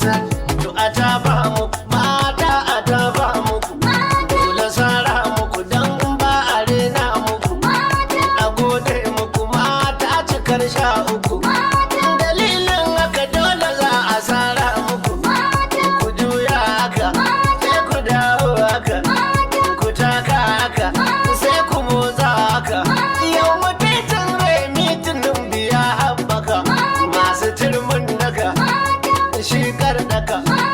To a tafa muku mata, a tafa muku. Dole sara muku dan ba a rena muku. A gode muku mata, cikar 13. Dalilin haka dole za a sara muku. Ku juya haka, sai ku dawo haka. Ku taka haka, sai ku motsa haka. Yau mutuncin rai mitinin biya haɓaka. Masu turmin daka, shi daka.